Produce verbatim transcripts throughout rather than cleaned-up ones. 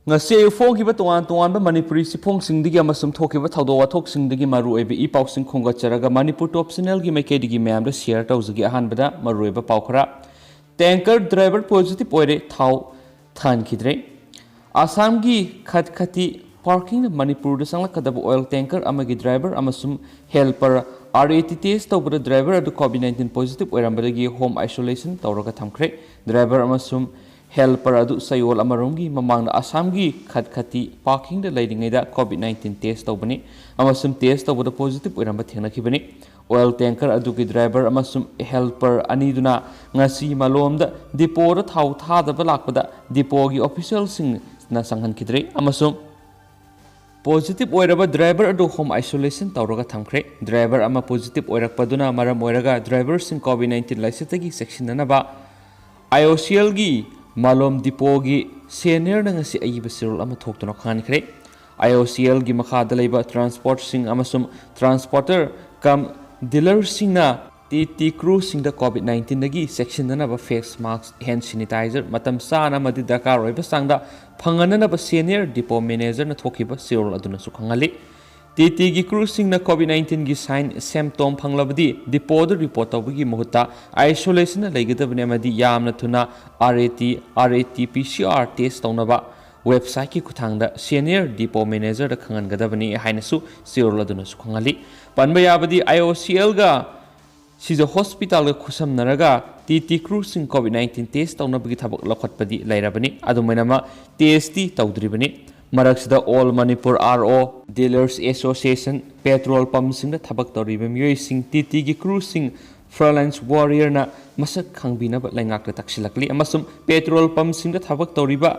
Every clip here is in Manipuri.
ꯉꯁꯤ ꯑꯌꯨꯛ ꯐꯣꯡꯈꯤꯕ ꯇꯣꯉꯥꯟ ꯇꯣꯉꯥꯟꯕ ꯃꯅꯤꯄꯨꯔꯤ ꯆꯦꯐꯣꯡꯁꯤꯡꯗꯒꯤ ꯑꯃꯁꯨꯝ ꯊꯣꯛꯈꯤꯕ ꯊꯧꯗꯣꯛ ꯋꯥꯊꯣꯛꯁꯤꯡꯗꯒꯤ ꯃꯔꯨꯑꯣꯏꯕ ꯏ ꯄꯥꯎꯁꯤꯡ ꯈꯣꯝꯒꯠꯆꯔꯒ ꯃꯅꯤꯄꯨꯔ ꯇꯣꯞ ꯆꯦꯅꯦꯜꯒꯤ ꯃꯥꯏꯀꯩꯗꯒꯤ ꯃꯌꯥꯝꯗ ꯁꯤꯌꯔ ꯇꯧꯖꯒꯦ꯫ ꯑꯍꯥꯟꯕꯗ ꯃꯔꯨꯑꯣꯏꯕ ꯄꯥꯎ ꯈꯔ꯫ ꯇꯦꯡꯀꯔ ꯗ꯭ꯔꯥꯏꯚꯔ ꯄꯣꯖꯤꯇꯤꯚ ꯑꯣꯏꯔꯦ, ꯊꯥꯎ ꯊꯥꯟꯈꯤꯗ꯭ꯔꯦ꯫ ꯑꯁꯥꯝꯒꯤ ꯈꯠꯈꯇꯤ ꯄꯥꯔꯀꯤꯡꯗ ꯃꯅꯤꯄꯨꯔꯗ ꯆꯪꯂꯛꯀꯗꯕ ꯑꯣꯏꯜ ꯇꯦꯡꯀꯔ ꯑꯃꯒꯤ ꯗ꯭ꯔꯥꯏꯚꯔ ꯑꯃꯁꯨꯡ helper R A T test ꯇꯧꯕꯗ ꯗ꯭ꯔꯥꯏꯚꯔ ꯑꯗꯨ ꯀꯣꯚꯤꯗ ꯅꯥꯏꯟꯇꯤꯟ ꯄꯣꯖꯤꯇꯤꯚ ꯑꯣꯏꯔꯝꯕꯗꯒꯤ ꯍꯣꯝ ꯑꯥꯏꯁꯣꯂꯦꯁꯟ ꯇꯧꯔꯒ ꯊꯝꯈ꯭ꯔꯦ꯫ ꯗ꯭ꯔꯥꯏꯚꯔ ꯑꯃꯁꯨꯡ ꯍꯦꯜꯄꯔ ꯑꯗꯨ ꯆꯌꯣꯜ ꯑꯃꯔꯣꯝꯒꯤ ꯃꯃꯥꯡꯗ ꯑꯁꯥꯝꯒꯤ ꯈꯠꯈꯇꯤ ꯄꯥꯔꯀꯤꯡꯗ ꯂꯩꯔꯤꯉꯩꯗ ꯀꯣꯚꯤꯗ ꯅꯥꯏꯟꯇꯤꯟ ꯇꯦꯁ ꯇꯧꯕꯅꯤ ꯑꯃꯁꯨꯡ ꯇꯦꯁ ꯇꯧꯕꯗ ꯄꯣꯖꯤꯇꯤꯚ ꯑꯣꯏꯔꯝꯕ ꯊꯦꯡꯅꯈꯤꯕꯅꯤ꯫ ꯑꯣꯏꯜ ꯇꯦꯡꯀꯔ ꯑꯗꯨꯒꯤ ꯗ꯭ꯔꯥꯏꯚꯔ ꯑꯃꯁꯨꯡ ꯍꯦꯜꯄꯔ ꯑꯅꯤꯗꯨꯅ ꯉꯁꯤ ꯃꯂꯣꯝꯗ ꯗꯤꯄꯣꯗ ꯊꯥꯎ ꯊꯥꯗꯕ ꯂꯥꯛꯄꯗ ꯗꯤꯄꯣꯒꯤ ꯑꯣꯐꯤꯁꯤꯌꯦꯜꯁꯤꯡꯅ ꯆꯪꯍꯟꯈꯤꯗ꯭ꯔꯦ ꯑꯃꯁꯨꯡ ꯄꯣꯖꯤꯇꯤꯚ ꯑꯣꯏꯔꯕ ꯗ꯭ꯔꯥꯏꯚꯔ ꯑꯗꯨ ꯍꯣꯝ ꯑꯥꯏꯁꯣꯂꯦꯁꯟ ꯇꯧꯔꯒ ꯊꯝꯈ꯭ꯔꯦ꯫ ꯗ꯭ꯔꯥꯏꯚꯔ ꯑꯃ ꯄꯣꯖꯤꯇꯤꯚ ꯑꯣꯏꯔꯛꯄꯗꯨꯅ ꯃꯔꯝ ꯑꯣꯏꯔꯒ ꯗ꯭ꯔꯥꯏꯚꯔꯁꯤꯡ ꯀꯣꯚꯤꯗ ꯅꯥꯏꯟꯇꯤꯟ ꯂꯥꯏꯆꯠꯇꯒꯤ ꯆꯦꯛꯁꯤꯟꯅꯅꯕ ꯑꯥꯏ ꯑꯣ ꯁꯤ ꯑꯦꯜꯒꯤ ꯃꯂꯣꯝ ꯗꯤꯄꯣꯒꯤ ꯁꯦꯅꯤꯌꯔꯅ ꯉꯁꯤ ꯑꯏꯕ ꯆꯦꯔꯣꯜ ꯑꯃ ꯊꯣꯛꯇꯨꯅ ꯈꯪꯍꯟꯈ꯭ꯔꯦ꯫ ꯑꯥꯏ ꯑꯣ ꯁꯤ ꯑꯦꯜꯒꯤ ꯃꯈꯥꯗ ꯂꯩꯕ ꯇ꯭ꯔꯥꯟꯁꯄꯣꯔꯠꯁꯤꯡ ꯑꯃꯁꯨꯡ ꯇ꯭ꯔꯥꯟꯁꯄꯣꯔꯇꯔ ꯀꯝ ꯗꯤꯂꯔꯁꯤꯡꯅ ꯇꯤ ꯇꯤ ꯀ꯭ꯔꯨꯁꯤꯡꯗ ꯀꯣꯚꯤꯗ ꯅꯥꯏꯟꯇꯤꯟꯗꯒꯤ ꯆꯦꯛꯁꯤꯟꯅꯅꯕ ꯐꯦꯁ ꯃꯥꯛꯁ, ꯍꯦꯟ ꯁꯦꯅꯤꯇꯥꯏꯖꯔ ꯃꯇꯝ ꯆꯥꯅ ꯑꯃꯗꯤ ꯗꯔꯀꯥꯔ ꯑꯣꯏꯕ ꯆꯥꯡꯗ ꯐꯪꯍꯟꯅꯅꯕ ꯁꯦꯅꯤꯌꯔ ꯗꯤꯄꯣ ꯃꯦꯅꯦꯖꯔꯅ ꯊꯣꯛꯈꯤꯕ ꯆꯦꯔꯣꯜ ꯑꯗꯨꯅꯁꯨ ꯈꯪꯍꯜꯂꯤ꯫ ꯇꯤ ꯇꯤꯒꯤ ꯀ꯭ꯔꯨꯁꯤꯡꯅ ꯀꯣꯚꯤꯗ ꯅꯥꯏꯟꯇꯤꯟꯒꯤ ꯁꯥꯏꯟ ꯁꯦꯝꯇꯣꯝ ꯐꯪꯂꯕꯗꯤ ꯗꯤꯄꯣꯗ ꯔꯤꯄꯣꯔꯠ ꯇꯧꯕꯒꯤ ꯃꯍꯨꯠꯇ ꯑꯥꯏꯁꯣꯂꯦꯁꯟꯗ ꯂꯩꯒꯗꯕꯅꯤ ꯑꯃꯗꯤ ꯌꯥꯝꯅ ꯊꯨꯅ R A T, R A T P C R test ꯇꯧꯅꯕ ꯋꯦꯕꯁꯥꯏꯠꯀꯤ ꯈꯨꯠꯊꯥꯡꯗ ꯁꯦꯅꯤꯌꯔ ꯗꯤꯄꯣ ꯃꯦꯅꯦꯖꯔꯗ ꯈꯪꯍꯟꯒꯗꯕꯅꯤ ꯍꯥꯏꯅꯁꯨ ꯆꯦꯔꯣꯜ ꯑꯗꯨꯅꯁꯨ ꯈꯪꯍꯜꯂꯤ꯫ ꯄꯟꯕ ꯌꯥꯕꯗꯤ, ꯑꯥꯏ ꯑꯣ ꯁꯤ ꯑꯦꯜꯒ ꯁꯤꯖ ꯍꯣꯁꯄꯤꯇꯥꯜꯒ ꯈꯨꯠꯁꯝꯅꯔꯒ ꯇꯤ ꯇꯤ ꯀ꯭ꯔꯨꯁꯤꯡ ꯀꯣꯚꯤꯗ ꯅꯥꯏꯟꯇꯤꯟ ꯇꯦꯁ ꯇꯧꯅꯕꯒꯤ ꯊꯕꯛ ꯂꯧꯈꯠꯄꯗꯤ ꯂꯩꯔꯕꯅꯤ꯫ ꯑꯗꯨꯝ ꯑꯣꯏꯅꯃꯛ, ꯇꯦꯁꯇꯤ ꯇꯧꯗ꯭ꯔꯤꯕꯅꯤ꯫ ꯃꯔꯛꯁꯤꯗ, ꯑꯣꯜ ꯃꯅꯤꯄꯨꯔ ꯑꯥꯔ ꯑꯣ ꯗꯤꯂꯔꯁ ꯑꯦꯁꯣꯁꯤꯌꯦꯁꯟ ꯄꯦꯇ꯭ꯔꯣꯜ ꯄꯝꯁꯤꯡꯗ ꯊꯕꯛ ꯇꯧꯔꯤꯕ ꯃꯤꯑꯣꯏꯁꯤꯡ, ꯇꯤ ꯇꯤꯒꯤ ꯀ꯭ꯔꯨꯁꯤꯡ, ꯐ꯭ꯔꯟꯂꯥꯏꯟꯁ ꯋꯥꯔꯤꯌꯔꯅ ꯃꯁꯛ ꯈꯪꯕꯤꯅꯕ ꯂꯩꯉꯥꯛꯇ ꯇꯛꯁꯤꯜꯂꯛꯂꯤ ꯑꯃꯁꯨꯡ ꯄꯦꯇ꯭ꯔꯣꯜ ꯄꯝꯁꯤꯡꯗ ꯊꯕꯛ ꯇꯧꯔꯤꯕ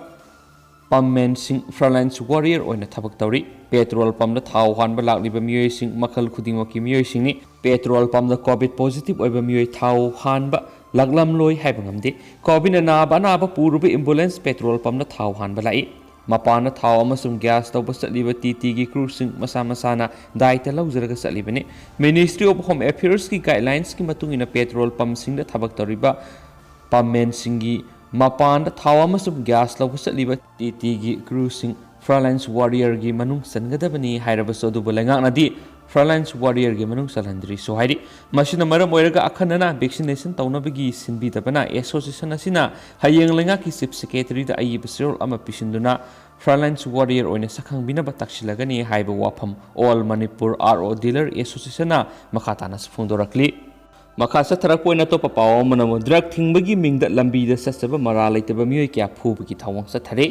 ꯄꯝꯃꯦꯟꯁꯤꯡ ꯐ꯭ꯔꯟꯂꯥꯏꯟꯁ ꯋꯥꯔꯤꯌꯔ ꯑꯣꯏꯅ ꯊꯕꯛ ꯇꯧꯔꯤ꯫ ꯄꯦꯇ꯭ꯔꯣꯜ ꯄꯝꯗ ꯊꯥꯎ ꯍꯥꯟꯕ ꯂꯥꯛꯂꯤꯕ ꯃꯤꯑꯣꯏꯁꯤꯡ ꯃꯈꯜ ꯈꯨꯗꯤꯡꯃꯛꯀꯤ ꯃꯤꯑꯣꯏꯁꯤꯡꯅꯤ꯫ ꯄꯦꯇ꯭ꯔꯣꯜ ꯄꯝꯗ ꯀꯣꯚꯤꯗ ꯄꯣꯖꯤꯇꯤꯚ ꯑꯣꯏꯕ ꯃꯤꯑꯣꯏ ꯊꯥꯎ ꯍꯥꯟꯕ ꯂꯥꯛꯂꯝꯂꯣꯏ ꯍꯥꯏꯕ ꯉꯝꯗꯦ꯫ ꯀꯣꯚꯤꯗꯅ ꯅꯥꯕ ꯑꯅꯥꯕ ꯄꯨꯔꯨꯕ ꯑꯦꯝꯕꯨꯂꯦꯟꯁ ꯄꯦꯇ꯭ꯔꯣꯜ ꯄꯝꯗ ꯊꯥꯎ ꯍꯥꯟꯕ ꯂꯥꯛꯏ꯫ ꯃꯄꯥꯟꯗ ꯊꯥꯎ ꯑꯃꯁꯨꯡ ꯒ꯭ꯌꯥꯁ ꯇꯧꯕ ꯆꯠꯂꯤꯕ ꯇꯤ ꯇꯤꯒꯤ ꯀ꯭ꯔꯨꯁꯤꯡ ꯃꯁꯥ ꯃꯁꯥꯅ ꯗꯥꯏꯇ ꯂꯧꯖꯔꯒ ꯆꯠꯂꯤꯕꯅꯤ꯫ ꯃꯤꯅꯤꯁꯇ꯭ꯔꯤ ꯑꯣꯐ ꯍꯣꯝ ꯑꯦꯐꯤꯌꯔꯁꯀꯤ ꯒꯥꯏꯗꯂꯥꯏꯟꯁꯀꯤ ꯃꯇꯨꯡ ꯏꯟꯅ ꯄꯦꯇ꯭ꯔꯣꯜ ꯄꯝꯁꯤꯡꯗ ꯊꯕꯛ ꯇꯧꯔꯤꯕ ꯄꯝꯃꯦꯟꯁꯤꯡꯒꯤ ꯃꯄꯥꯟꯗ ꯊꯥꯎ ꯑꯃꯁꯨꯡ ꯒ꯭ꯌꯥꯁ ꯂꯧꯕ ꯆꯠꯂꯤꯕ ꯇꯤ ꯇꯤꯒꯤ ꯀ꯭ꯔꯨꯁꯤꯡ Frontline Warriorꯒꯤ ꯃꯅꯨꯡ ꯆꯟꯒꯗꯕꯅꯤ ꯍꯥꯏꯔꯕꯁꯨ, ꯑꯗꯨꯕꯨ ꯂꯩꯉꯥꯛꯅꯗꯤ Frontline Warriorꯒꯤ ꯃꯅꯨꯡ ꯆꯜꯍꯟꯗ꯭ꯔꯤꯁꯨ ꯍꯥꯏꯔꯤ꯫ ꯃꯁꯤꯅ ꯃꯔꯝ ꯑꯣꯏꯔꯒ ꯑꯈꯟꯅꯅ vaccination ꯇꯧꯅꯕꯒꯤ ꯁꯤꯟꯕꯤꯗꯕꯅ association ꯑꯁꯤꯅ ꯍꯌꯦꯡ ꯂꯩꯉꯥꯛꯀꯤ Chief Secretaryꯗ ꯑꯏꯕ ꯆꯦꯔꯣꯜ ꯑꯃ ꯄꯤꯁꯤꯟꯗꯨꯅ Frontline Warrior ꯑꯣꯏꯅ ꯁꯛꯈꯪꯕꯤꯅꯕ ꯇꯛꯁꯤꯜꯂꯒꯅꯤ ꯍꯥꯏꯕ ꯋꯥꯐꯝ All Manipur R O Dealer Associationꯅ ꯃꯈꯥ ꯇꯥꯅꯁꯨ ꯐꯣꯡꯗꯣꯔꯛꯂꯤ꯫ ꯃꯈꯥ ꯆꯠꯊꯔꯛꯄ ꯑꯣꯏꯅ ꯑꯇꯣꯞꯄ ꯄꯥꯎ ꯑꯃꯅ ꯑꯃꯨꯛ drug ꯊꯤꯡꯕꯒꯤ ꯃꯤꯡꯗ ꯂꯝꯕꯤꯗ ꯆꯠꯆꯕ ꯃꯔꯥꯜ ꯂꯩꯇꯕ ꯃꯤꯑꯣꯏ ꯀꯌꯥ ꯐꯨꯕꯒꯤ ꯊꯧꯑꯣꯡ ꯆꯠꯊꯔꯤ꯫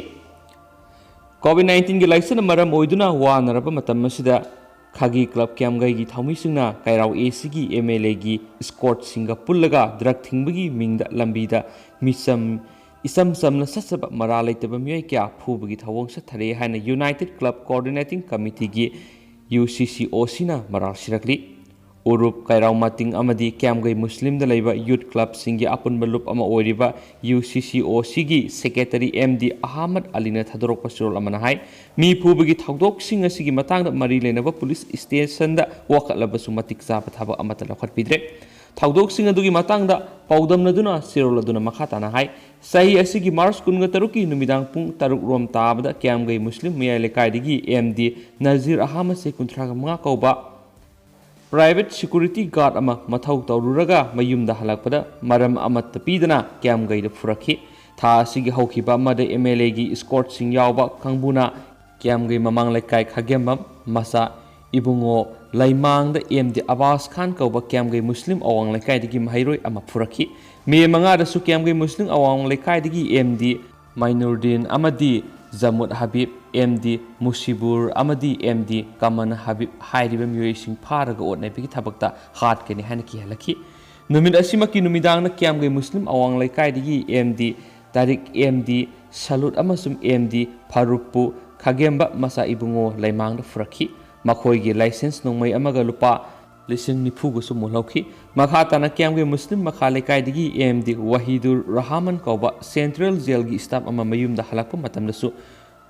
COVID nineteenꯒꯤ ꯂꯥꯏꯆꯠꯅ ꯃꯔꯝ ꯑꯣꯏꯗꯨꯅ ꯋꯥꯅꯔꯕ ꯃꯇꯝ ꯑꯁꯤꯗ ꯈꯥꯒꯤ club ꯀ꯭ꯌꯥꯝꯒꯩꯒꯤ ꯊꯧꯃꯤꯁꯤꯡꯅ ꯀꯩꯔꯥꯎ ACꯒꯤ MLAꯒꯤ escortꯁꯤꯡꯒ ꯄꯨꯜꯂꯒ drug ꯊꯤꯡꯕꯒꯤ ꯃꯤꯡꯗ ꯂꯝꯕꯤꯗ ꯃꯤꯆꯝ ꯏꯆꯝ ꯆꯝꯅ ꯆꯠꯆꯕ ꯃꯔꯥꯜ ꯂꯩꯇꯕ ꯃꯤꯑꯣꯏ ꯀꯌꯥ ꯐꯨꯕꯒꯤ ꯊꯧꯑꯣꯡ ꯆꯠꯊꯔꯦ ꯍꯥꯏꯅ United Club Coordinating Committeeꯒꯤ UCCOCꯅ ꯃꯔꯥꯜ ꯁꯤꯔꯛꯂꯤ꯫ ꯎꯔꯨꯞ, ꯀꯩꯔꯥꯎ ꯃꯇꯤꯡ ꯑꯃꯗꯤ ꯀ꯭ꯌꯥꯝꯒꯩ ꯃꯨꯁꯂꯤꯝꯗ ꯂꯩꯕ youth clubꯁꯤꯡꯒꯤ ꯑꯄꯨꯟꯕ ꯂꯨꯞ ꯑꯃ ꯑꯣꯏꯔꯤꯕ UCCOCꯒꯤ secretary MD ꯑꯍꯃꯗ ꯑꯂꯤꯅ ꯊꯥꯗꯣꯔꯛꯄ ꯆꯦꯔꯣꯜ ꯑꯃꯅ ꯍꯥꯏ, ꯃꯤ ꯐꯨꯕꯒꯤ ꯊꯧꯗꯣꯛꯁꯤꯡ ꯑꯁꯤꯒꯤ ꯃꯇꯥꯡꯗ ꯃꯔꯤ ꯂꯩꯅꯕ police stationꯗ ꯋꯥꯀꯠꯂꯕꯁꯨ ꯃꯇꯤꯛ ꯆꯥꯕ ꯊꯕꯛ ꯑꯃꯠꯇ ꯂꯧꯈꯠꯄꯤꯗ꯭ꯔꯦ꯫ ꯊꯧꯗꯣꯛꯁꯤꯡ ꯑꯗꯨꯒꯤ ꯃꯇꯥꯡꯗ ꯄꯥꯎꯗꯝꯅꯗꯨꯅ ꯆꯦꯔꯣꯜ ꯑꯗꯨꯅ ꯃꯈꯥ ꯇꯥꯅ ꯍꯥꯏ, ꯆꯍꯤ ꯑꯁꯤꯒꯤ March ꯀꯨꯟꯒ ꯇꯔꯨꯛꯀꯤ ꯅꯨꯃꯤꯗꯥꯡ ꯄꯨꯡ ꯇꯔꯨꯛ ꯔꯣꯝ ꯇꯥꯕꯗ ꯀ꯭ꯌꯥꯝꯒꯩ ꯃꯨꯁꯂꯤꯝ ꯃꯌꯥꯏ ꯂꯩꯀꯥꯏꯗꯒꯤ MD ꯅꯖꯤꯔ ꯑꯍꯃꯗ, ꯆꯍꯤ ꯀꯨꯟꯊ꯭ꯔꯥꯒ ꯃꯉꯥ ꯀꯧꯕ, private security guard ꯑꯃ ꯃꯊꯧ ꯇꯧꯔꯨꯔꯒ ꯃꯌꯨꯝꯗ ꯍꯜꯂꯛꯄꯗ ꯃꯔꯝ ꯑꯃꯠꯇ ꯄꯤꯗꯅ ꯀ꯭ꯌꯥꯝꯒꯩꯗ ꯐꯨꯔꯛꯈꯤ꯫ ꯊꯥ ꯑꯁꯤꯒꯤ ꯍꯧꯈꯤꯕ ꯑꯃꯗ MLAꯒꯤ escortꯁꯤꯡ ꯌꯥꯎꯕ ꯀꯥꯡꯕꯨꯅ ꯀ꯭ꯌꯥꯝꯒꯩ ꯃꯃꯥꯡ ꯂꯩꯀꯥꯏ ꯈꯥꯒꯦꯝꯕꯝ ꯃꯆꯥ ꯏꯕꯨꯡꯉꯣ ꯂꯩꯃꯥꯡꯗ MD ꯑꯕꯥꯁ ꯈꯥꯟ ꯀꯧꯕ ꯀ꯭ꯌꯥꯝꯒꯩ ꯃꯨꯁꯂꯤꯝ ꯑꯋꯥꯡ ꯂꯩꯀꯥꯏꯗꯒꯤ ꯃꯍꯩꯔꯣꯏ ꯑꯃ ꯐꯨꯔꯛꯈꯤ꯫ ꯃꯦ ꯃꯉꯥꯗꯁꯨ ꯀ꯭ꯌꯥꯝꯒꯩ ꯃꯨꯁꯂꯤꯝ ꯑꯋꯥꯡ ꯂꯩꯀꯥꯏꯗꯒꯤ MD ꯃꯥꯏꯅꯨꯔꯗꯤꯟ ꯑꯃꯗꯤ ꯖꯃꯨꯗ ꯍꯕꯤꯕ, MD ꯃꯨꯁꯤꯕꯨꯔ ꯑꯃꯗꯤ MD ꯀꯃꯟ ꯍꯕꯤꯕ ꯍꯥꯏꯔꯤꯕ ꯃꯤꯑꯣꯏꯁꯤꯡ ꯐꯥꯔꯒ ꯑꯣꯠ ꯅꯩꯕꯒꯤ ꯊꯕꯛꯇ ꯍꯥꯠꯀꯅꯤ ꯍꯥꯏꯅ ꯀꯤꯍꯜꯂꯛꯈꯤ꯫ ꯅꯨꯃꯤꯠ ꯑꯁꯤꯃꯛꯀꯤ ꯅꯨꯃꯤꯗꯥꯡꯗ ꯀ꯭ꯌꯥꯝꯒꯩ ꯃꯨꯁꯂꯤꯝ ꯑꯋꯥꯡ ꯂꯩꯀꯥꯏꯗꯒꯤ MD ꯇꯥꯔꯤꯛ, MD ꯁꯂꯨꯠ ꯑꯃꯁꯨꯡ MD ꯐꯥꯔꯨꯛꯄꯨ ꯈꯥꯒꯦꯝꯕ ꯃꯆꯥ ꯏꯕꯨꯡꯉꯣ ꯂꯩꯃꯥꯡꯗ ꯐꯨꯔꯛꯈꯤ꯫ ꯃꯈꯣꯏꯒꯤ license ꯅꯣꯡꯃꯩ ꯑꯃꯒ ꯂꯨꯄꯥ ꯂꯤꯁꯤꯡ ꯅꯤꯐꯨꯒꯁꯨ ꯃꯨꯜꯍꯧꯈꯤ꯫ ꯃꯈꯥ ꯇꯥꯅ ꯀ꯭ꯌꯥꯝꯒꯩ ꯃꯨꯁꯂꯤꯝ ꯃꯈꯥ ꯂꯩꯀꯥꯏꯗꯒꯤ MD ꯋꯥꯍꯤꯗꯨꯔ ꯔꯍꯃꯟ ꯀꯧꯕ central jailꯒꯤ staff ꯑꯃ ꯃꯌꯨꯝꯗ ꯍꯜꯂꯛꯄ ꯃꯇꯝꯗꯁꯨ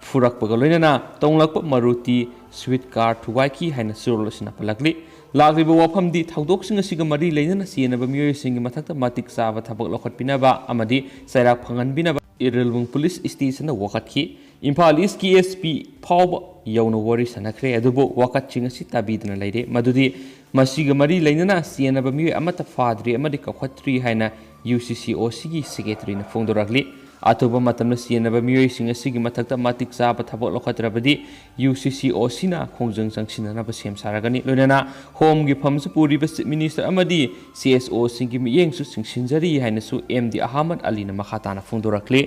ꯐꯨꯔꯛꯄꯒ ꯂꯣꯏꯅꯅ ꯇꯣꯡꯂꯛꯄ ꯃꯔꯨꯇꯤ ꯁ꯭ꯋꯤꯠ ꯀꯥꯔ ꯊꯨꯒꯥꯏꯈꯤ ꯍꯥꯏꯅ ꯆꯦꯔꯣꯜ ꯑꯁꯤꯅ ꯄꯜꯂꯛꯂꯤ꯫ ꯂꯥꯛꯂꯤꯕ ꯋꯥꯐꯝꯗꯤ ꯊꯧꯗꯣꯛꯁꯤꯡ ꯑꯁꯤꯒ ꯃꯔꯤ ꯂꯩꯅꯅ ꯆꯦꯟꯅꯕ ꯃꯤꯑꯣꯏꯁꯤꯡꯒꯤ ꯃꯊꯛꯇ ꯃꯇꯤꯛ ꯆꯥꯕ ꯊꯕꯛ ꯂꯧꯈꯠꯄꯤꯅꯕ ꯑꯃꯗꯤ ꯆꯩꯔꯥꯛ ꯐꯪꯍꯟꯕꯤꯅꯕ ꯏꯔꯤꯜꯕꯨꯡ ꯄꯨꯂꯤꯁ ꯁ꯭ꯇꯦꯁꯟꯗ ꯋꯥꯀꯠꯈꯤ꯫ ꯏꯝꯐꯥꯜ ꯏꯁꯀꯤ ꯑꯦꯁ ꯄꯤ ꯐꯥꯎꯕ ꯌꯧꯅ ꯋꯥꯔꯤ ꯁꯥꯟꯅꯈ꯭ꯔꯦ, ꯑꯗꯨꯕꯨ ꯋꯥꯀꯠꯁꯤꯡ ꯑꯁꯤ ꯇꯥꯕꯤꯗꯅ ꯂꯩꯔꯦ꯫ ꯃꯗꯨꯗꯤ ꯃꯁꯤꯒ ꯃꯔꯤ ꯂꯩꯅꯅ ꯆꯦꯟꯅꯕ ꯃꯤꯑꯣꯏ ꯑꯃꯠꯇ ꯐꯥꯗ꯭ꯔꯤ ꯑꯃꯗꯤ ꯀꯧꯈꯠꯇ꯭ꯔꯤ ꯍꯥꯏꯅ ꯌꯨ ꯁꯤ ꯁꯤ ꯑꯣ ꯁꯤꯒꯤ ꯁꯦꯀ꯭ꯔꯦꯇꯔꯤꯅ ꯐꯣꯡꯗꯣꯔꯛꯂꯤ꯫ ꯑꯊꯨꯕ ꯃꯇꯝꯗ ꯆꯦꯟꯅꯕ ꯃꯤꯑꯣꯏꯁꯤꯡ ꯑꯁꯤꯒꯤ ꯃꯊꯛꯇ ꯃꯇꯤꯛ ꯆꯥꯕ ꯊꯕꯛ ꯂꯧꯈꯠꯇ꯭ꯔꯕꯗꯤ ꯌꯨ ꯁꯤ ꯁꯤ ꯑꯣ ꯁꯤꯅ ꯈꯣꯡꯖꯪ ꯆꯪꯁꯤꯟꯅꯅꯕ ꯁꯦꯝ ꯁꯥꯔꯒꯅꯤ꯫ ꯂꯣꯏꯅꯅ ꯍꯣꯝꯒꯤ ꯐꯝꯁꯨ ꯄꯨꯔꯤꯕ ꯆꯤꯐ ꯃꯤꯅꯤꯁꯇꯔ ꯑꯃꯗꯤ ꯁꯤ ꯑꯦꯁ ꯑꯣꯁꯤꯡꯒꯤ ꯃꯤꯠꯌꯦꯡꯁꯨ ꯆꯤꯡꯁꯤꯟꯖꯔꯤ ꯍꯥꯏꯅꯁꯨ ꯑꯦꯝ ꯗꯤ ꯑꯍꯃꯗ ꯑꯂꯤꯅ ꯃꯈꯥ ꯇꯥꯅ ꯐꯣꯡꯗꯣꯔꯛꯂꯤ꯫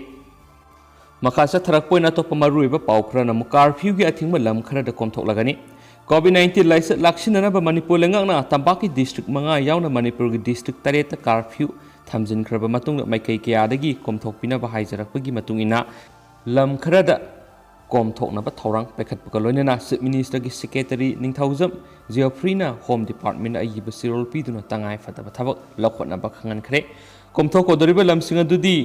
ꯃꯈꯥ ꯆꯠꯊꯔꯛꯄ ꯑꯣꯏꯅ ꯑꯇꯣꯞꯄ ꯃꯔꯨꯑꯣꯏꯕ ꯄꯥꯎ ꯈꯔꯅ ꯑꯃꯨꯛ ꯀꯥꯔꯐ꯭ꯌꯨꯒꯤ ꯑꯊꯤꯡꯕ ꯂꯝ ꯈꯔꯗ ꯀꯣꯝꯊꯣꯛꯂꯒꯅꯤ꯫ ꯀꯣꯚꯤꯗ ꯅꯥꯏꯟꯇꯤꯟ ꯂꯥꯏꯆꯠ ꯂꯥꯛꯁꯤꯟꯅꯅꯕ ꯃꯅꯤꯄꯨꯔ ꯂꯩꯉꯥꯛꯅ ꯇꯝꯄꯥꯛꯀꯤ ꯗꯤꯁꯇ꯭ꯔꯤꯛ ꯃꯉꯥ ꯌꯥꯎꯅ ꯃꯅꯤꯄꯨꯔꯒꯤ ꯗꯤꯁꯇ꯭ꯔꯤꯛ ꯇꯔꯦꯠꯇ ꯀꯥꯔꯐ꯭ꯌꯨ ꯊꯝꯖꯤꯟꯈ꯭ꯔꯕ ꯃꯇꯨꯡꯗ ꯃꯥꯏꯀꯩ ꯀꯌꯥꯗꯒꯤ ꯀꯣꯝꯊꯣꯛꯄꯤꯅꯕ ꯍꯥꯏꯖꯔꯛꯄꯒꯤ ꯃꯇꯨꯡ ꯏꯟꯅ ꯂꯝ ꯈꯔꯗ ꯀꯣꯝꯊꯣꯛꯅꯕ ꯊꯧꯔꯥꯡ ꯄꯥꯏꯈꯠꯄꯒ ꯂꯣꯏꯅꯅ ꯆꯤꯐ ꯃꯤꯅꯤꯁꯇꯔꯒꯤ ꯁꯦꯀ꯭ꯔꯦꯇꯔꯤ ꯅꯤꯡꯊꯧꯖꯝ ꯖꯤꯑꯣꯐ꯭ꯔꯤꯅ ꯍꯣꯝ ꯗꯤꯄꯥꯔꯠꯃꯦꯟꯗ ꯑꯏꯕ ꯆꯦꯔꯣꯜ ꯄꯤꯗꯨꯅ ꯇꯉꯥꯏ ꯐꯗꯕ ꯊꯕꯛ ꯂꯧꯈꯠꯅꯕ ꯈꯪꯍꯟꯈ꯭ꯔꯦ꯫ ꯀꯣꯝꯊꯣꯛꯀꯗꯧꯔꯤꯕ ꯂꯝꯁꯤꯡ ꯑꯗꯨꯗꯤ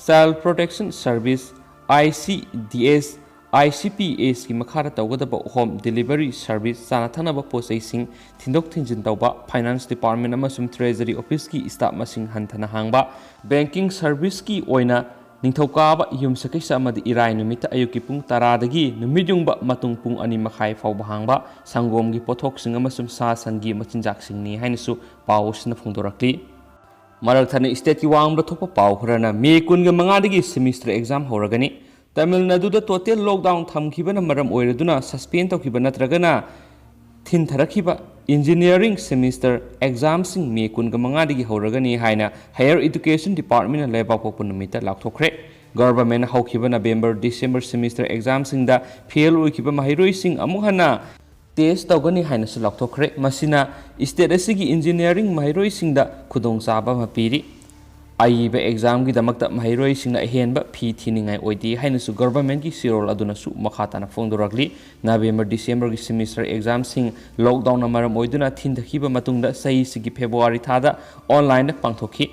child protection service, I C D S, I C ꯄꯤ ꯑꯦꯁꯀꯤ ꯃꯈꯥꯗ ꯇꯧꯒꯗꯕ ꯍꯣꯝ ꯗꯦꯂꯤꯚꯔꯤ ꯁꯔꯚꯤꯁ, ꯆꯥꯅ ꯊꯛꯅꯕ ꯄꯣꯠ ꯆꯩꯁꯤꯡ ꯊꯤꯟꯗꯣꯛ ꯊꯤꯟꯖꯤꯟ ꯇꯧꯕ, ꯐꯥꯏꯅꯥꯟꯁ ꯗꯤꯄꯥꯔꯠꯃꯦꯟ ꯑꯃꯁꯨꯡ ꯇ꯭ꯔꯦꯖꯔꯤ ꯑꯣꯐꯤꯁꯀꯤ ꯁ꯭ꯇꯥꯐ ꯃꯁꯤꯡ ꯍꯟꯊꯅ ꯍꯥꯡꯕ, ꯕꯦꯡꯀꯤꯡ ꯁꯔꯚꯤꯁꯀꯤ ꯑꯣꯏꯅ ꯅꯤꯡꯊꯧꯀꯥꯕ, ꯌꯨꯝꯁꯀꯩꯁ ꯑꯃꯗꯤ ꯏꯔꯥꯏ ꯅꯨꯃꯤꯠꯇ ꯑꯌꯨꯛꯀꯤ ꯄꯨꯡ ꯇꯔꯥꯗꯒꯤ ꯅꯨꯃꯤꯠ ꯌꯨꯡꯕ ꯃꯇꯨꯡ ꯄꯨꯡ ꯑꯅꯤ ꯃꯈꯥꯏ ꯐꯥꯎꯕ ꯍꯥꯡꯕ ꯁꯪꯒꯣꯝꯒꯤ ꯄꯣꯠꯊꯣꯛꯁꯤꯡ ꯑꯃꯁꯨꯡ ꯁꯥ ꯁꯟꯒꯤ ꯃꯆꯤꯟꯖꯥꯛꯁꯤꯡꯅꯤ ꯍꯥꯏꯅꯁꯨ ꯄꯥꯎ ꯑꯁꯤꯅ ꯐꯣꯡꯗꯣꯔꯛꯂꯤ꯫ ꯃꯔꯛ ꯊꯠꯅ ꯁ꯭ꯇꯦꯠꯀꯤ ꯋꯥꯡꯃꯗ ꯊꯣꯛꯄ ꯄꯥꯎ ꯈꯔꯅ ꯃꯦ ꯀꯨꯟꯒ ꯃꯉꯥꯗꯒꯤ ꯁꯦꯃꯤꯁꯇꯔ ꯑꯦꯛꯖꯥꯝ ꯍꯧꯔꯒꯅꯤ꯫ ꯇꯥꯃꯤꯜ ꯅꯥꯗꯨꯗ ꯇꯣꯇꯦꯜ ꯂꯣꯛꯗꯥꯎꯟ ꯊꯝꯈꯤꯕꯅ ꯃꯔꯝ ꯑꯣꯏꯔꯗꯨꯅ ꯁꯁꯄꯦꯟ ꯇꯧꯈꯤꯕ ꯅꯠꯇ꯭ꯔꯒꯅ ꯊꯤꯟꯊꯔꯛꯈꯤꯕ ꯏꯟꯖꯤꯅꯤꯌꯥꯔꯤꯡ ꯁꯦꯃꯤꯁꯇꯔ ꯑꯦꯛꯖꯥꯝꯁꯤꯡ ꯃꯦ ꯀꯨꯟꯒ ꯃꯉꯥꯗꯒꯤ ꯍꯧꯔꯒꯅꯤ ꯍꯥꯏꯅ ꯍꯥꯌꯔ ꯏꯗꯨꯀꯦꯁꯟ ꯗꯤꯄꯥꯔꯠꯃꯦꯟꯅ ꯂꯩꯕꯥꯛꯄꯣꯛꯄ ꯅꯨꯃꯤꯠꯇ ꯂꯥꯎꯊꯣꯛꯈ꯭ꯔꯦ꯫ ꯒꯚꯔꯟꯃꯦꯟꯠꯅ ꯍꯧꯈꯤꯕ ꯅꯕꯦꯝꯕꯔ, ꯗꯤꯁꯦꯝꯕꯔ ꯁꯦꯃꯤꯁꯇꯔ ꯑꯦꯛꯖꯥꯝꯁꯤꯡꯗ ꯐꯦꯜ ꯑꯣꯏꯈꯤꯕ ꯃꯍꯩꯔꯣꯏꯁꯤꯡ ꯑꯃꯨꯛ ꯍꯟꯅ ꯇꯦꯁ ꯇꯧꯒꯅꯤ ꯍꯥꯏꯅꯁꯨ ꯂꯥꯎꯊꯣꯛꯈ꯭ꯔꯦ꯫ ꯃꯁꯤꯅ ꯁ꯭ꯇꯦꯠ ꯑꯁꯤꯒꯤ ꯏꯟꯖꯤꯅꯤꯌꯥꯔꯤꯡ ꯃꯍꯩꯔꯣꯏꯁꯤꯡꯗ ꯈꯨꯗꯣꯡꯆꯥꯕ ꯑꯃ ꯄꯤꯔꯤ꯫ ꯑꯏꯕ ꯑꯦꯛꯖꯥꯝꯒꯤꯗꯃꯛꯇ ꯃꯍꯩꯔꯣꯏꯁꯤꯡꯅ ꯑꯍꯦꯟꯕ ꯐꯤ ꯊꯤꯅꯤꯡꯉꯥꯏ ꯑꯣꯏꯗꯦ ꯍꯥꯏꯅꯁꯨ ꯒꯚꯔꯟꯃꯦꯟꯠꯀꯤ ꯆꯦꯔꯣꯜ ꯑꯗꯨꯅꯁꯨ ꯃꯈꯥ ꯇꯥꯅ ꯐꯣꯡꯗꯣꯔꯛꯂꯤ꯫ ꯅꯕꯦꯝꯕꯔ, ꯗꯤꯁꯦꯝꯕꯔꯒꯤ ꯁꯦꯃꯤꯁꯇꯔ ꯑꯦꯛꯖꯥꯝꯁꯤꯡ ꯂꯣꯛꯗꯥꯎꯟꯅ ꯃꯔꯝ ꯑꯣꯏꯗꯨꯅ ꯊꯤꯟꯊꯈꯤꯕ ꯃꯇꯨꯡꯗ ꯆꯍꯤꯁꯤꯒꯤ ꯐꯦꯕ꯭ꯔꯨꯋꯥꯔꯤ ꯊꯥꯗ ꯑꯣꯟꯂꯥꯏꯟꯗ ꯄꯥꯡꯊꯣꯛꯈꯤ꯫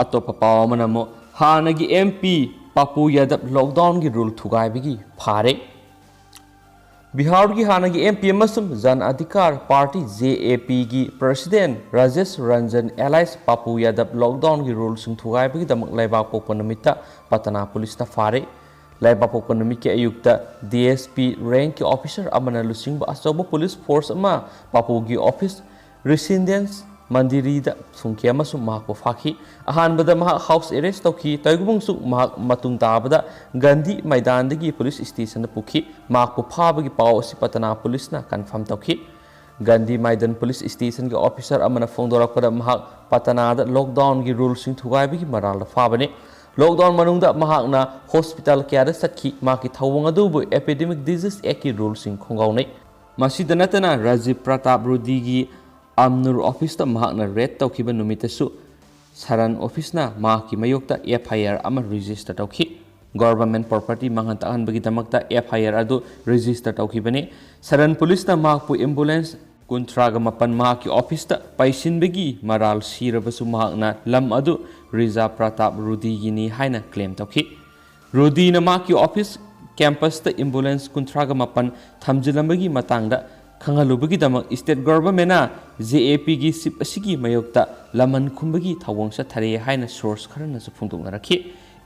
ꯑꯇꯣꯞꯄ ꯄꯥꯎ ꯑꯃꯅ ꯑꯃꯨꯛ ꯍꯥꯟꯅꯒꯤ ꯑꯦꯝ ꯄꯤ ꯄꯥꯄꯨ ꯌꯥꯗꯕ ꯂꯣꯛꯗꯥꯎꯟꯒꯤ ꯔꯨꯜ ꯊꯨꯒꯥꯏꯕꯒꯤ ꯐꯥꯔꯦ꯫ ꯕꯤꯍꯥꯔꯒꯤ ꯍꯥꯟꯅꯒꯤ ꯑꯦꯝ ꯄꯤ ꯑꯃꯁꯨꯡ ꯖꯟ ꯑꯙꯤꯀꯥꯔ ꯄꯥꯔꯇꯤ, ꯖꯦ ꯑꯦ ꯄꯤꯒꯤ ꯄ꯭ꯔꯁꯤꯗꯦꯟ ꯔꯥꯖꯦꯁ ꯔꯟꯖꯟ ꯑꯦꯂꯥꯏꯁ ꯄꯥꯄꯨ ꯌꯥꯗꯕ ꯂꯣꯛꯗꯥꯎꯟꯒꯤ ꯔꯨꯜꯁꯤꯡ ꯊꯨꯒꯥꯏꯕꯒꯤꯗꯃꯛ ꯂꯩꯕꯥꯛꯄꯣꯛꯄ ꯅꯨꯃꯤꯠꯇ ꯄꯇꯅꯥ ꯄꯨꯂꯤꯁꯅ ꯐꯥꯔꯦ꯫ ꯂꯩꯕꯥꯛꯄꯣꯛꯄ ꯅꯨꯃꯤꯠꯀꯤ ꯑꯌꯨꯛꯇ ꯗꯤ ꯑꯦꯁ ꯄꯤ ꯔꯦꯡꯛꯀꯤ ꯑꯣꯐꯤꯁꯔ ꯑꯃꯅ ꯂꯨꯆꯤꯡꯕ ꯑꯆꯧꯕ ꯄꯨꯂꯤꯁ ꯐꯣꯔꯁ ꯑꯃ ꯄꯥꯄꯨꯒꯤ ꯑꯣꯐꯤꯁ ꯔꯤꯁꯤꯗꯦꯟꯁ ꯃꯟꯗꯤꯔꯤꯗ ꯐꯨꯝꯈꯤ ꯑꯃꯁꯨꯡ ꯃꯍꯥꯛꯄꯨ ꯐꯥꯈꯤ꯫ ꯑꯍꯥꯟꯕꯗ ꯃꯍꯥꯛ ꯍꯥꯎꯁ ꯑꯦꯔꯦꯁ ꯇꯧꯈꯤ꯫ ꯇꯧꯏꯒꯨꯝꯕꯁꯨ ꯃꯍꯥꯛ ꯃꯇꯨꯡ ꯇꯥꯕꯗ ꯒꯥꯟꯙꯤ ꯃꯩꯗꯥꯟꯗꯒꯤ ꯄꯨꯂꯤꯁ ꯁ꯭ꯇꯦꯁꯟꯗ ꯄꯨꯈꯤ꯫ ꯃꯍꯥꯛꯄꯨ ꯐꯥꯕꯒꯤ ꯄꯥꯎ ꯑꯁꯤ ꯄꯇꯅꯥ ꯄꯨꯂꯤꯁꯅ ꯀꯟꯐꯥꯔꯝ ꯇꯧꯈꯤ꯫ ꯒꯥꯟꯙꯤ ꯃꯩꯗꯥꯟ ꯄꯨꯂꯤꯁ ꯁ꯭ꯇꯦꯁꯟꯒꯤ ꯑꯣꯐꯤꯁꯔ ꯑꯃꯅ ꯐꯣꯡꯗꯣꯔꯛꯄꯗ ꯃꯍꯥꯛ ꯄꯇꯅꯥꯗ ꯂꯣꯛꯗꯥꯎꯟꯒꯤ ꯔꯨꯜꯁꯤꯡ ꯊꯨꯒꯥꯏꯕꯒꯤ ꯃꯔꯥꯜꯗ ꯐꯥꯕꯅꯤ꯫ ꯂꯣꯛꯗꯥꯎꯟ ꯃꯅꯨꯡꯗ ꯃꯍꯥꯛꯅ ꯍꯣꯁꯄꯤꯇꯥꯜ ꯀꯌꯥꯗ ꯆꯠꯈꯤ꯫ ꯃꯍꯥꯛꯀꯤ ꯊꯧꯑꯣꯡ ꯑꯗꯨꯕꯨ ꯑꯦꯄꯤꯗꯦꯃꯤꯛ ꯗꯤꯖꯤꯖ ꯑꯦꯛꯀꯤ ꯔꯨꯜꯁꯤꯡ ꯈꯣꯡꯒꯥꯎꯅꯩ꯫ ꯃꯁꯤꯗ ꯅꯠꯇꯅ ꯔꯥꯖꯤꯕ ꯄ꯭ꯔꯇꯥꯞ ꯔꯨꯗꯤꯒꯤ ꯑꯝꯅꯨꯔ ꯑꯣꯐꯤꯁꯇ ꯃꯍꯥꯛꯅ ꯔꯦꯗ ꯇꯧꯈꯤꯕ ꯅꯨꯃꯤꯠꯇꯁꯨ ꯁꯔꯟ ꯑꯣꯐꯤꯁꯅ ꯃꯍꯥꯛꯀꯤ ꯃꯥꯌꯣꯛꯇ ꯑꯦꯐ ꯑꯥꯏ ꯑꯥꯔ ꯑꯃ ꯔꯦꯖꯤꯁꯇꯔ ꯇꯧꯈꯤ꯫ ꯒꯣꯚꯔꯟꯃꯦꯟꯠ ꯄ꯭ꯔꯣꯄꯔꯇꯤ ꯃꯥꯡꯍꯟ ꯇꯥꯛꯍꯟꯕꯒꯤꯗꯃꯛꯇ ꯑꯦꯐ ꯑꯥꯏ ꯑꯥꯔ ꯑꯗꯨ ꯔꯦꯖꯤꯁꯇꯔ ꯇꯧꯈꯤꯕꯅꯤ꯫ ꯁꯔꯟ ꯄꯨꯂꯤꯁꯅ ꯃꯍꯥꯛꯄꯨ ꯑꯦꯝꯕꯨꯂꯦꯟꯁ ꯀꯨꯟꯊ꯭ꯔꯥꯒ ꯃꯥꯄꯟ ꯃꯍꯥꯛꯀꯤ ꯑꯣꯐꯤꯁꯇ ꯄꯩꯁꯤꯟꯕꯒꯤ ꯃꯔꯥꯜ ꯁꯤꯔꯕꯁꯨ ꯃꯍꯥꯛꯅ ꯂꯝ ꯑꯗꯨ ꯔꯤꯖꯥ ꯄ꯭ꯔꯇꯥꯞ ꯔꯨꯗꯤꯒꯤꯅꯤ ꯍꯥꯏꯅ ꯀ꯭ꯂꯦꯝ ꯇꯧꯈꯤ꯫ ꯔꯨꯗꯤꯅ ꯃꯍꯥꯛꯀꯤ ꯑꯣꯐꯤꯁ ꯀꯦꯝꯄꯁꯇ ꯑꯦꯝꯕꯨꯂꯦꯟꯁ ꯀꯨꯟꯊ꯭ꯔꯥꯒ ꯃꯥꯄꯟ ꯊꯝꯖꯤꯜꯂꯝꯕꯒꯤ ꯃꯇꯥꯡꯗ ꯈꯪꯍꯜꯂꯨꯕꯒꯤꯗꯃꯛ ꯁ꯭ꯇꯦꯠ ꯒꯣꯚꯔꯟꯃꯦꯟꯠꯅ ꯖꯦ ꯑꯦ ꯄꯤꯒꯤ ꯆꯤꯐ ꯑꯁꯤꯒꯤ ꯃꯥꯌꯣꯛꯇ ꯂꯃꯟ ꯈꯨꯝꯕꯒꯤ ꯊꯧꯑꯣꯡ ꯆꯠꯊꯔꯦ ꯍꯥꯏꯅ ꯁꯣꯔꯁ ꯈꯔꯅꯁꯨ ꯐꯣꯡꯗꯣꯛꯅꯔꯛꯈꯤ꯫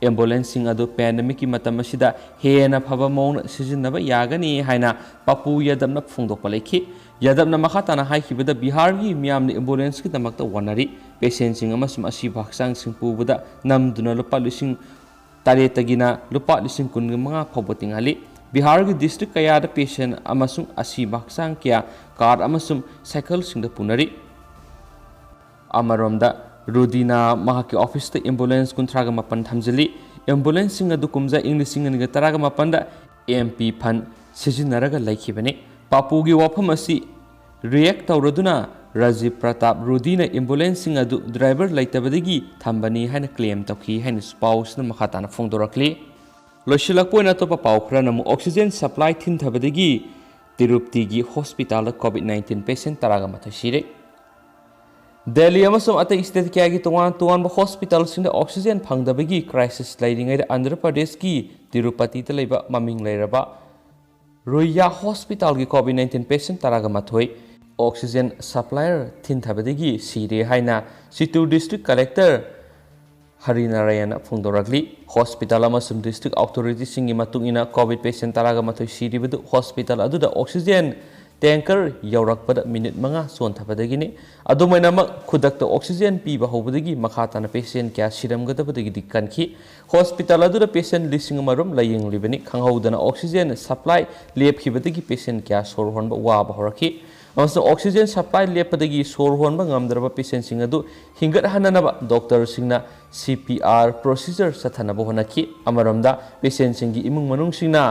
ꯑꯦꯝꯕꯨꯂꯦꯟꯁꯁꯤꯡ ꯑꯗꯨ ꯄꯦꯟꯗꯦꯃꯤꯛꯀꯤ ꯃꯇꯝ ꯑꯁꯤꯗ ꯍꯦꯟꯅ ꯐꯕ ꯃꯑꯣꯡꯗ ꯁꯤꯖꯤꯟꯅꯕ ꯌꯥꯒꯅꯤ ꯍꯥꯏꯅ ꯄꯥꯄꯨ ꯌꯥꯗꯕꯅ ꯐꯣꯡꯗꯣꯛꯄ ꯂꯩꯈꯤ꯫ ꯌꯥꯗꯕꯅ ꯃꯈꯥ ꯇꯥꯅ ꯍꯥꯏꯈꯤꯕꯗ, ꯕꯤꯍꯥꯔꯒꯤ ꯃꯤꯌꯥꯝꯅ ꯑꯦꯝꯕꯨꯂꯦꯟꯁꯀꯤꯗꯃꯛꯇ ꯋꯥꯅꯔꯤ꯫ ꯄꯦꯁꯦꯟꯁꯤꯡ ꯑꯃꯁꯨꯡ ꯑꯁꯤꯕ ꯍꯛꯆꯥꯡꯁꯤꯡ ꯄꯨꯕꯗ ꯅꯝꯗꯨꯅ ꯂꯨꯄꯥ ꯂꯤꯁꯤꯡ ꯇꯔꯦꯠꯇꯒꯤꯅ ꯂꯨꯄꯥ ꯂꯤꯁꯤꯡ ꯀꯨꯟꯒ ꯃꯉꯥ ꯐꯥꯎꯕ ꯇꯤꯡꯍꯜꯂꯤ꯫ ꯕꯤꯍꯥꯔꯒꯤ ꯗꯤꯁꯇ꯭ꯔꯤꯛ ꯀꯌꯥꯗ ꯄꯦꯁꯦꯟ ꯑꯃꯁꯨꯡ ꯑꯁꯤꯕ ꯍꯛꯆꯥꯡ ꯀꯌꯥ ꯀꯥꯔ ꯑꯃꯁꯨꯡ ꯁꯥꯏꯀꯜꯁꯤꯡꯗ ꯄꯨꯅꯔꯤ꯫ ꯑꯃꯔꯣꯝꯗ, ꯔꯨꯗꯤꯅ ꯃꯍꯥꯛꯀꯤ ꯑꯣꯐꯤꯁꯇ ꯑꯦꯝꯕꯨꯂꯦꯟꯁ ꯀꯨꯟꯊ꯭ꯔꯥꯒ ꯃꯥꯄꯟ ꯊꯝꯖꯤꯜꯂꯤ꯫ ꯑꯦꯝꯕꯨꯂꯦꯟꯁꯁꯤꯡ ꯑꯗꯨ ꯀꯨꯝꯖꯥ ꯏꯪ ꯂꯤꯁꯤꯡ ꯑꯅꯤꯒ ꯇꯔꯥꯒ ꯃꯥꯄꯟꯗ ꯑꯦꯝ ꯄꯤ ꯐꯟ ꯁꯤꯖꯤꯟꯅꯔꯒ ꯂꯩꯈꯤꯕꯅꯤ꯫ ꯄꯥꯄꯨꯒꯤ ꯋꯥꯐꯝ ꯑꯁꯤ ꯔꯤꯌꯦꯛ ꯇꯧꯔꯗꯨꯅ ꯔꯥꯖꯤꯕ ꯄ꯭ꯔꯇꯥꯞ ꯔꯨꯗꯤꯅ ꯑꯦꯝꯕꯨꯂꯦꯟꯁꯁꯤꯡ ꯑꯗꯨ ꯗ꯭ꯔꯥꯏꯚꯔ ꯂꯩꯇꯕꯗꯒꯤ ꯊꯝꯕꯅꯤ ꯍꯥꯏꯅ ꯀ꯭ꯂꯦꯝ ꯇꯧꯈꯤ ꯍꯥꯏꯅꯁꯨ ꯄꯥꯎꯁꯤꯅ ꯃꯈꯥ ꯇꯥꯅ ꯐꯣꯡꯗꯣꯔꯛꯂꯤ꯫ ꯂꯣꯏꯁꯤꯜꯂꯛꯄ ꯑꯣꯏꯅ ꯑꯇꯣꯞꯄ ꯄꯥꯎ ꯈꯔꯅ ꯑꯃꯨꯛ ꯑꯣꯛꯁꯤꯖꯦꯟ ꯁꯄ꯭ꯂꯥꯏ ꯊꯤꯟꯊꯕꯗꯒꯤ ꯇꯤꯔꯨꯞꯇꯤꯒꯤ ꯍꯣꯁꯄꯤꯇꯥꯜꯗ ꯀꯣꯚꯤꯗ ꯅꯥꯏꯟꯇꯤꯟ ꯄꯦꯁꯦꯟ ꯇꯔꯥꯒ ꯃꯥꯊꯣꯏ ꯁꯤꯔꯦ꯫ ꯗꯦꯜꯂꯤ ꯑꯃꯁꯨꯡ ꯑꯇꯩ ꯁ꯭ꯇꯦꯠ ꯀꯌꯥꯒꯤ ꯇꯣꯉꯥꯟ ꯇꯣꯉꯥꯟꯕ ꯍꯣꯁꯄꯤꯇꯥꯜꯁꯤꯡꯗ ꯑꯣꯛꯁꯤꯖꯦꯟ ꯐꯪꯗꯕꯒꯤ ꯀ꯭ꯔꯥꯏꯁꯤꯁ ꯂꯩꯔꯤꯉꯩꯗ, ꯑꯟꯙ꯭ꯔ ꯄ꯭ꯔꯗꯦꯁꯀꯤ ꯇꯤꯔꯨꯄꯇꯤꯗ ꯂꯩꯕ ꯃꯃꯤꯡ ꯂꯩꯔꯕ ꯔꯨꯏꯌꯥ ꯍꯣꯁꯄꯤꯇꯥꯜꯒꯤ ꯀꯣꯚꯤꯗ ꯅꯥꯏꯟꯇꯤꯟ ꯄꯦꯁꯦꯟ ꯇꯔꯥꯒ ꯃꯥꯊꯣꯏ ꯑꯣꯛꯁꯤꯖꯦꯟ ꯁꯄ꯭ꯂꯥꯏꯌꯔ ꯊꯤꯟꯊꯕꯗꯒꯤ ꯁꯤꯔꯦ ꯍꯥꯏꯅ ꯆꯤꯇꯨꯔ ꯗꯤꯁꯇ꯭ꯔꯤꯛ ꯀꯂꯦꯛꯇꯔ ꯍꯔꯤꯅꯥꯔꯥꯌꯟꯅ ꯐꯣꯡꯗꯣꯔꯛꯂꯤ꯫ ꯍꯣꯁꯄꯤꯇꯥꯜ ꯑꯃꯁꯨꯡ ꯗꯤꯁꯇ꯭ꯔꯤꯛ ꯑꯣꯊꯣꯔꯤꯇꯤꯁꯤꯡꯒꯤ ꯃꯇꯨꯡ ꯏꯟꯅ, ꯀꯣꯚꯤꯗ ꯄꯦꯁꯦꯟ ꯇꯔꯥꯒ ꯃꯥꯊꯣꯏ ꯁꯤꯔꯤꯕꯗꯨ ꯍꯣꯁꯄꯤꯇꯥꯜ ꯑꯗꯨꯗ ꯑꯣꯛꯁꯤꯖꯦꯟ ꯇꯦꯡꯀꯔ ꯌꯧꯔꯛꯄꯗ ꯃꯤꯅꯤꯠ ꯃꯉꯥ ꯆꯣꯟꯊꯕꯗꯒꯤꯅꯤ꯫ ꯑꯗꯨꯝ ꯑꯣꯏꯅꯃꯛ, ꯈꯨꯗꯛꯇ ꯑꯣꯛꯁꯤꯖꯦꯟ ꯄꯤꯕ ꯍꯧꯕꯗꯒꯤ ꯃꯈꯥ ꯇꯥꯅ ꯄꯦꯁꯦꯟ ꯀꯌꯥ ꯁꯤꯔꯝꯒꯗꯕꯗꯒꯤꯗꯤ ꯀꯟꯈꯤ꯫ ꯍꯣꯁꯄꯤꯇꯥꯜ ꯑꯗꯨꯗ ꯄꯦꯁꯦꯟ ꯂꯤꯁꯤꯡ ꯑꯃ ꯔꯣꯝ ꯂꯥꯌꯦꯡꯂꯤꯕꯅꯤ꯫ ꯈꯪꯍꯧꯗꯅ ꯑꯣꯛꯁꯤꯖꯦꯟ ꯁꯄ꯭ꯂꯥꯏ ꯂꯦꯞꯈꯤꯕꯗꯒꯤ ꯄꯦꯁꯦꯟ ꯀꯌꯥ ꯁꯣꯔ ꯍꯣꯟꯕ ꯋꯥꯕ ꯍꯧꯔꯛꯈꯤ꯫ ꯑꯃꯁꯨꯡ ꯑꯣꯛꯁꯤꯖꯦꯟ ꯁꯄ꯭ꯂꯥꯏ ꯂꯦꯞꯄꯗꯒꯤ ꯁꯣꯔ ꯍꯣꯟꯕ ꯉꯝꯗ꯭ꯔꯕ ꯄꯦꯁꯦꯟꯁꯤꯡ ꯑꯗꯨ ꯍꯤꯡꯒꯠꯍꯟꯅꯅꯕ ꯗꯣꯛꯇꯔꯁꯤꯡꯅ ꯁꯤ ꯄꯤ ꯑꯥꯔ ꯄ꯭ꯔꯣꯁꯤꯖꯔ ꯆꯠꯊꯅꯕ ꯍꯣꯠꯅꯈꯤ꯫ ꯑꯃꯔꯣꯝꯗ, ꯄꯦꯁꯦꯟꯁꯤꯡꯒꯤ ꯏꯃꯨꯡ ꯃꯅꯨꯡꯁꯤꯡꯅ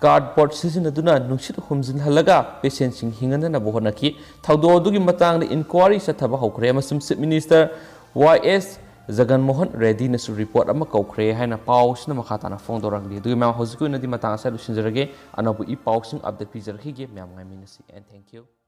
ꯀꯥꯔꯗꯕꯣꯔꯗ ꯁꯤꯖꯤꯟꯅꯗꯨꯅ ꯅꯨꯡꯁꯤꯠ ꯍꯨꯝꯖꯤꯟꯍꯜꯂꯒ ꯄꯦꯁꯦꯟꯁꯤꯡ ꯍꯤꯡꯍꯟꯅꯅꯕ ꯍꯣꯠꯅꯈꯤ꯫ ꯊꯧꯗꯣꯛ ꯑꯗꯨꯒꯤ ꯃꯇꯥꯡꯗ ꯏꯟꯀ꯭ꯋꯥꯔꯤ ꯆꯠꯊꯕ ꯍꯧꯈ꯭ꯔꯦ ꯑꯃꯁꯨꯡ ꯆꯤꯐ ꯃꯤꯅꯤꯁꯇꯔ ꯋꯥꯏ ꯑꯦꯁ ꯖꯒꯟꯃꯣꯍꯟ ꯔꯦꯗꯤꯅꯁꯨ ꯔꯤꯄꯣꯔꯠ ꯑꯃ ꯀꯧꯈ꯭ꯔꯦ ꯍꯥꯏꯅ ꯄꯥꯎꯁꯤꯅ ꯃꯈꯥ ꯇꯥꯅ ꯐꯣꯡꯗꯣꯔꯛꯂꯤ꯫ ꯑꯗꯨꯒꯤ ꯃꯌꯥꯝ, ꯍꯧꯖꯤꯛꯀꯤ ꯑꯣꯏꯅꯗꯤ ꯃꯇꯥꯡ ꯑꯁꯤꯗ ꯂꯣꯏꯁꯤꯟꯖꯔꯒꯦ꯫ ꯑꯅꯧꯕ ꯏ ꯄꯥꯎꯁꯤꯡ ꯑꯞꯗꯦꯠ ꯄꯤꯖꯔꯛꯈꯤꯒꯦ꯫ ꯃꯌꯥꯝ ꯉꯥꯏꯃꯤꯟꯅꯁꯤ꯫ And thank you.